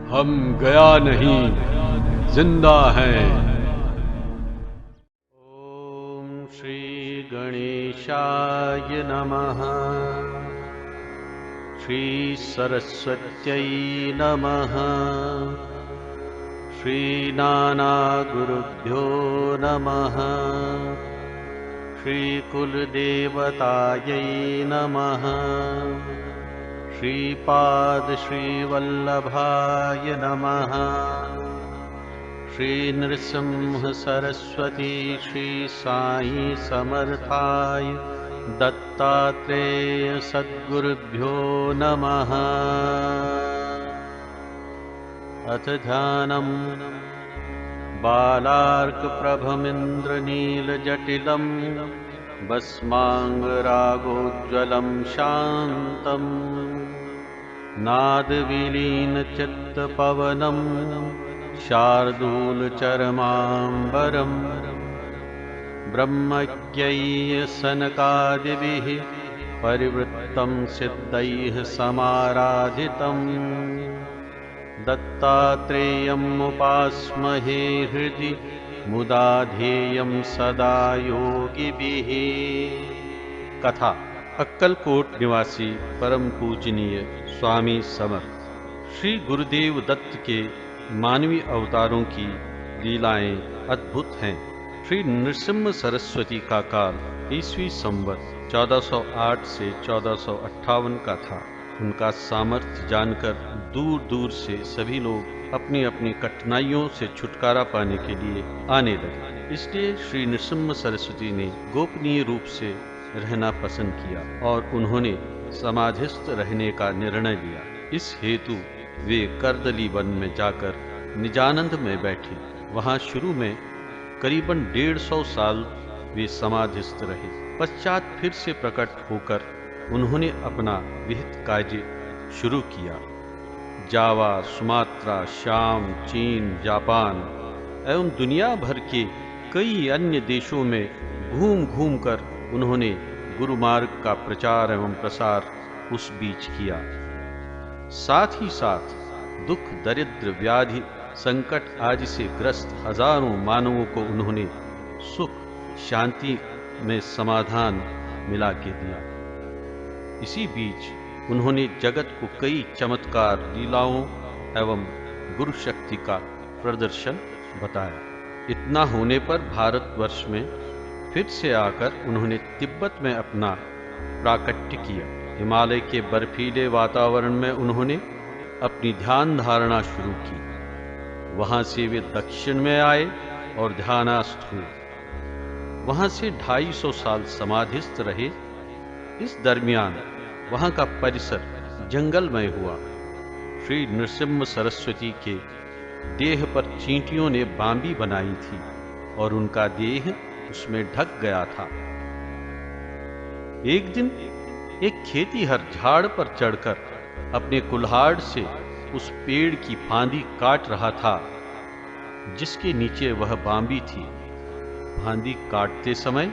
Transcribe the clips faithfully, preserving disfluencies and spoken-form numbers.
हम गया नहीं, जिंदा हैं। ॐ श्री गणेशाय नमः। श्री सरस्वत्यै नमः। श्री नाना गुरुभ्यो नमः। श्री कुलदेवतायै नमः। श्रीपाद श्री वल्लभाय नमः। श्री नृसिंह सरस्वती श्री साई समर्थाय दत्तात्रेय सद्गुरुभ्यो नमः। अथ ध्यानम्। बालार्कप्रभमिन्द्रनीलजटिलं भस्माङ्गरागोज्ज्वलं शान्तम्। नादविलीनचित्तपवनं शार्दूलचर्माम्बरम्। ब्रह्मज्ञैः सनकादिभिः परिवृत्तं सिद्धैः समाराधितम्। दत्तात्रेयमुपास्महे हृदि मुदा ध्येयं सदा योगिभिः। कथा। अक्कलकोट निवासी परम पूजनीय स्वामी समर्थ श्री गुरुदेव दत्त के मानवी अवतारों की लीलाएं अद्भुत हैं। श्री नृसिंह सरस्वती का काल ईस्वी संवत चौदह सौ आठ से चौदह सौ अट्ठावन का था। उनका सामर्थ्य जानकर दूर दूर से सभी लोग अपनी अपनी कठिनाइयों से छुटकारा पाने के लिए आने लगे। इसलिए श्री नृसिंह सरस्वती ने गोपनीय रूप से रहना पसंद किया और उन्होंने समाधिस्थ रहने का निर्णय लिया। इस हेतु वे कर्दली वन में जाकर निजानंद में बैठे। वहां शुरू में करीबन डेढ़ सौ साल वे समाधिस्थ रहे। पश्चात फिर से प्रकट होकर उन्होंने अपना विहित कार्य शुरू किया। जावा, सुमात्रा, शाम, चीन, जापान एवं दुनिया भर के कई अन्य देशों में घूम घूम कर उन्होंने गुरु मार्ग का प्रचार एवं प्रसार उस बीच किया। साथ ही साथ दुख, दरिद्र, व्याधि, संकट आदि से ग्रस्त हजारों मानवों को उन्होंने सुख, शांति में समाधान मिला के दिया। इसी बीच उन्होंने जगत को कई चमत्कार, लीलाओं एवं गुरु शक्ति का प्रदर्शन बताया। इतना होने पर भारतवर्ष में फिर से आकर उन्होंने तिब्बत में अपना प्राकट्य किया। हिमालय के बर्फीले वातावरण में उन्होंने अपनी ध्यान धारणा शुरू की। वहां से वे दक्षिण में आए और ध्यानास्थ हुए। वहां से ढाई सौ साल समाधिस्थ रहे। इस दरमियान वहां का परिसर जंगलमय हुआ। श्री नृसिंह सरस्वती के देह पर चींटियों ने बांबी बनाई थी और उनका देह उसमें ढक गया था। एक दिन एक खेतीहर झाड़ पर चढ़कर अपने कुल्हाड़ से उस पेड़ की फांदी काट रहा था, जिसके नीचे वह बांबी थी। फांदी काटते समय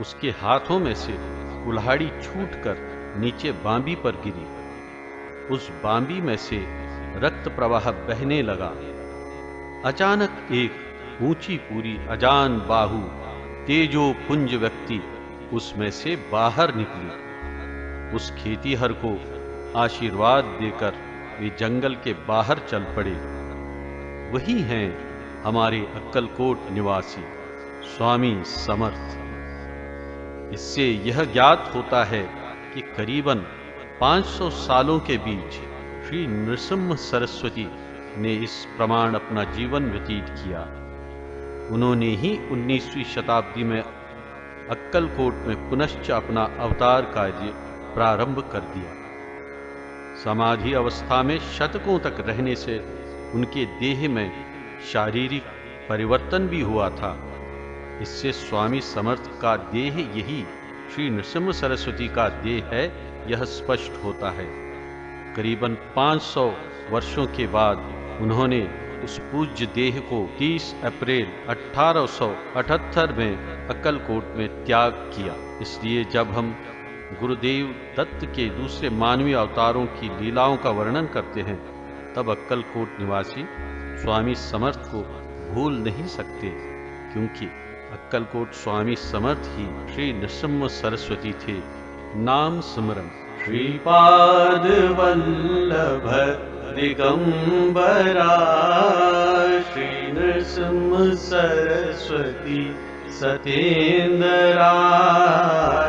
उसके हाथों में से कुल्हाड़ी छूटकर नीचे बांबी पर गिरी। उस बांबी में से रक्त प्रवाह बहने लगा। अचानक एक ऊंची पूरी अजान बाहु तेजो पुंज व्यक्ति उसमें से बाहर निकली। उस खेतीहर को आशीर्वाद देकर वे जंगल के बाहर चल पड़े। वही हैं हमारे अक्कलकोट निवासी स्वामी समर्थ। इससे यह ज्ञात होता है कि करीबन पाँच सौ सालों के बीच श्री नृसिंह सरस्वती ने इस प्रमाण अपना जीवन व्यतीत किया। उन्होंने ही उन्नीसवीं शताब्दी में अक्कलकोट में पुनश्च अपना अवतार कार्य प्रारंभ कर दिया। समाधि अवस्था में शतकों तक रहने से उनके देह में शारीरिक परिवर्तन भी हुआ था। इससे स्वामी समर्थ का देह यही श्री नृसिंह सरस्वती का देह है, यह स्पष्ट होता है। करीबन पाँच सौ वर्षों के बाद उन्होंने उस पूज्य देह को तीस अप्रैल अठारह सौ अठहत्तर में अक्कलकोट में त्याग किया। इसलिए जब हम गुरुदेव दत्त के दूसरे मानवीय अवतारों की लीलाओं का वर्णन करते हैं, तब अक्कलकोट निवासी स्वामी समर्थ को भूल नहीं सकते, क्योंकि अक्कलकोट स्वामी समर्थ ही श्री नृसिंह सरस्वती थे। नाम स्मरण। श्रीपाद वल्लभ दिगंबरा, श्री नृसिंह सरस्वती सतेंद्रा,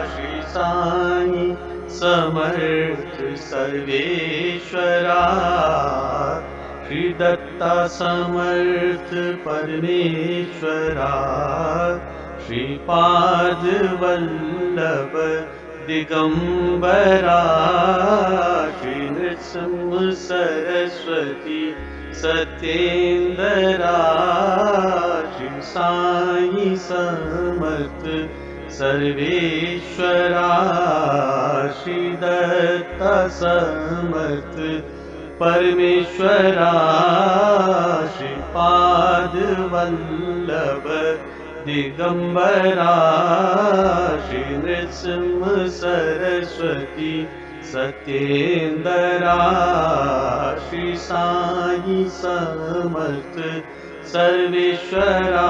श्री साई समर्थ सर्वेश्वरा, श्री दत्ता समर्थ परमेश्वरा, श्रीपाद वल्लभ दिगंबरा, श्री नृसिंह सरस्वती सतेंद्रा, श्री साई समर्थ सर्वेश्वरा, श्री दत्ता समर्थ परमेश्वरा, श्रीपाद वल्लभ दिगंबरा, श्री नृसिंह सरस्वती सतेंद्रा, श्री साई समर्थ सर्वेश्वरा,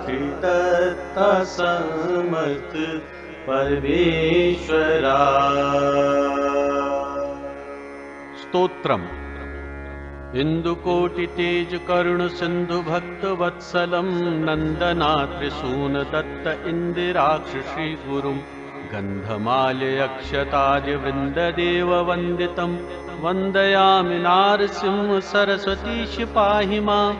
श्री दत्ता समर्थ परमेश्वरा। स्तोत्रम्। इंदुकोटि तेज करुण सिंधु भक्त वत्सलम्, नंदनात्रिसून दत्त इंदिराक्ष श्री गुरुम्, गंधमाल्य अक्षताद्य वृंद देव वंदितम्, वंदयामि नारसिंह सरस्वतीश पाहि माम्।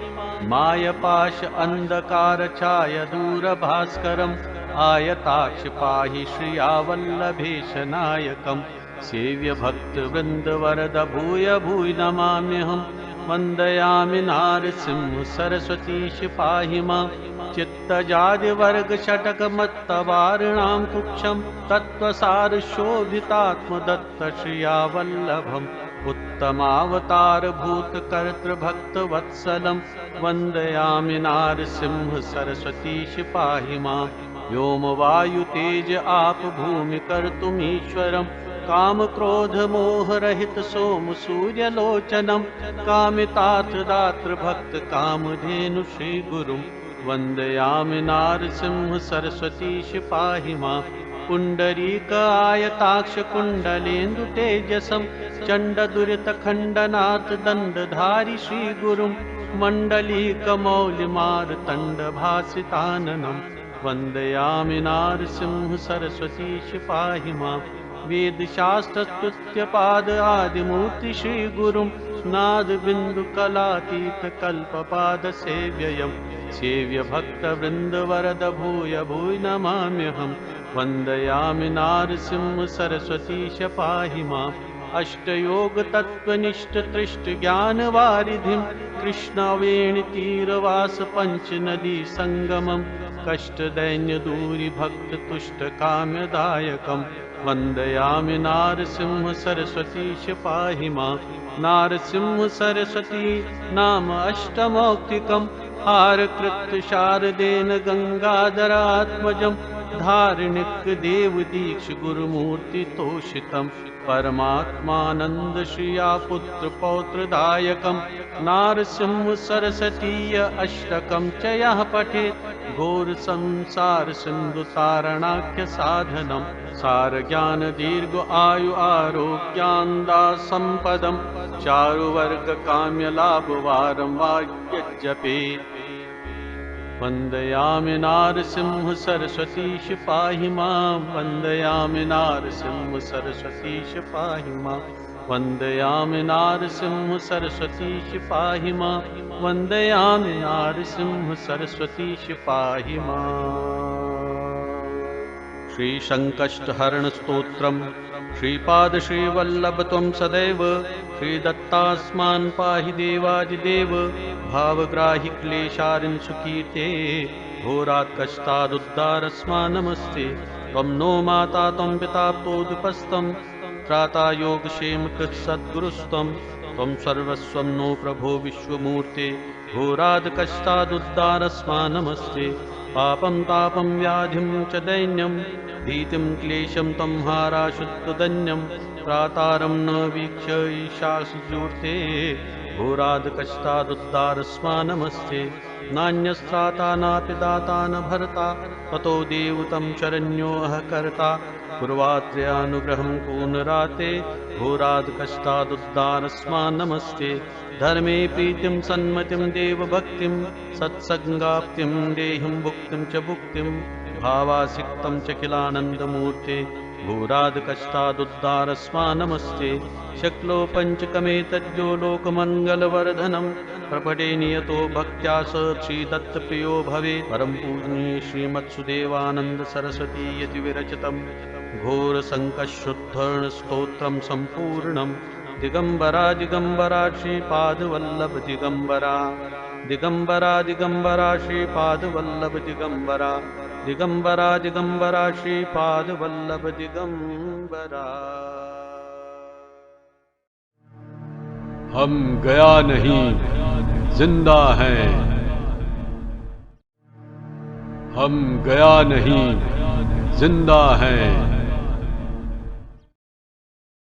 माय पाश अंधकार छाय दूर भास्करम्, आयताक्ष पाहि श्रिया वल्लभेश नायकम्। सेव्य भक्त वृंद वरद भूय भूय नमाम्यहम्। वंदयामि नारसिंह सरस्वतीश पाहि माम्। चित्तजादि वर्ग षटक मत्त वारिणां कुक्षम्। तत्वसार शोभितात्म दत्त श्रिया वल्लभम्। उत्तमावतार भूत कर्तृ भक्त वत्सलम्। वंदयामि नारसिंह सरस्वतीश पाहि माम्। व्योम वायु तेज आप भूमि कर्तुमीश्वरम्। काम क्रोध मोह रहित सोम सूर्य लोचनम्। कामितार्थ दात्र भक्त कामधेनु श्री गुरुम्। वंदयामि नारसिंह सरस्वतीश पाहि माम्। पुंडरीक आयताक्ष कुंडलेन्दु तेजसम्। चंड दुरित खंडनाथ दंडधारी श्री गुरुम्। मंडलीक मौलि मार्तंड भासिताननम्। वंदयामि नारसिंह सरस्वतीश पाहि माम्। वेद शास्त्र स्तुत्य पाद आदि मूर्ति श्री गुरुम्। नाद बिंदु कलातीत कल्प पाद सेव्ययम्। सेव्य भक्त वृंद वरद भूय भूय नमाम्यहम्। वंदयामि नारसिंह सरस्वतीश पाहि माम्। अष्ट योग तत्वनिष्ठ त्रिष्ट ज्ञान वारिधिम्। कृष्णा वेणि तीरवास पंच नदी संगमम्। कष्ट दैन्य दूरि भक्त तुष्ट काम्य दायकम्। वंदयामि नारसिंह सरस्वतीश पाहि माम्। नारसिंह सरस्वती नाम अष्टमौक्तिकम्। हार कृत शारदेन गंगाधरात्मजम्। धारणिक देव दीक्ष गुरुमूर्ति तोषितम्। परमात्मानंद श्रिया पुत्र पौत्र दायकम्। नारसिंह सरस्वतीय अष्टकम् च यः पठेत्। घोर संसार सिंधु तारणाख्य साधनम्। सार ज्ञान दीर्घ आयु आरोग्यान्दा संपदम्। चारु वर्ग काम्य लाभ वारंवार यज्जपे। वंदयामि नारसिंह सरस्वतीश पाहि माम्। वंदयामि नारसिंह सरस्वतीश पाहि माम्। वंदयामि नारसिंह सरस्वतीश पाहि माम्। वंदयामि नारसिंह सरस्वतीश पाहि माम्। श्री संकष्ट हरण स्तोत्रम्। श्रीपाद श्रीवल्लभ त्वं सदैव। श्रीदत्तास्मान् पाहि देवादिदेव। भावग्राहि क्लेशारिन् सुकीर्ते। घोरात् कष्टादुद्धारस्मान् नमस्ते। त्वं नो माता त्वं पिता प्रोदुपस्तम्। त्राता योगक्षेम कृत् सद्गुरुस्त्वम्। त्वं सर्वस्वं नो प्रभो विश्वमूर्ते। घोरात् कष्टादुद्धारस्मान् नमस्ते। पापं तापं व्याधिं च दैन्यं भीतिं क्लेशं तं हाराशुद्धधन्यं। त्रातारं न वीक्ष्य ईशासु जूर्ते घोराद् कष्टादुद्धारस्मा नमस्ते। नान्यस्त्राता नापि दाता न भर्ता त्वतो देव तं शरण्योऽहं कर्ता। कुर्वात्र्यानुग्रहं को नराते घोराद् कष्टादुद्धारस्मा नमस्ते। धर्मे प्रीतिं सन्मतिं देवभक्तिं सत्सङ्गाप्तिं देहिं भुक्तिं च भुक्तिं भावासिक्तं च खिलानन्दमूर्ते घोराद् कष्टादुद्धारस्मा नमस्ते। शक्लो पञ्चकमेतज्जो लोकमङ्गलवर्धनं प्रपठे नियतो भक्त्या स श्रीदत्तप्रियो भवे। परम पूजनीय श्रीमत्सुदेवानन्द सरस्वती यति विरचितं घोरसङ्कषुद्धरणस्तोत्रं सम्पूर्णं। दिगम्बरा दिगम्बरा श्रीपादवल्लभ दिगम्बरा। दिगम्बरा दिगम्बरा श्रीपादवल्लभ दिगम्बरा। दिगम्बरा दिगम्बरा श्रीपादवल्लभ दिगम्बरा। हम गया नहीं, जिंदा हैं। हम गया नहीं, जिंदा हैं।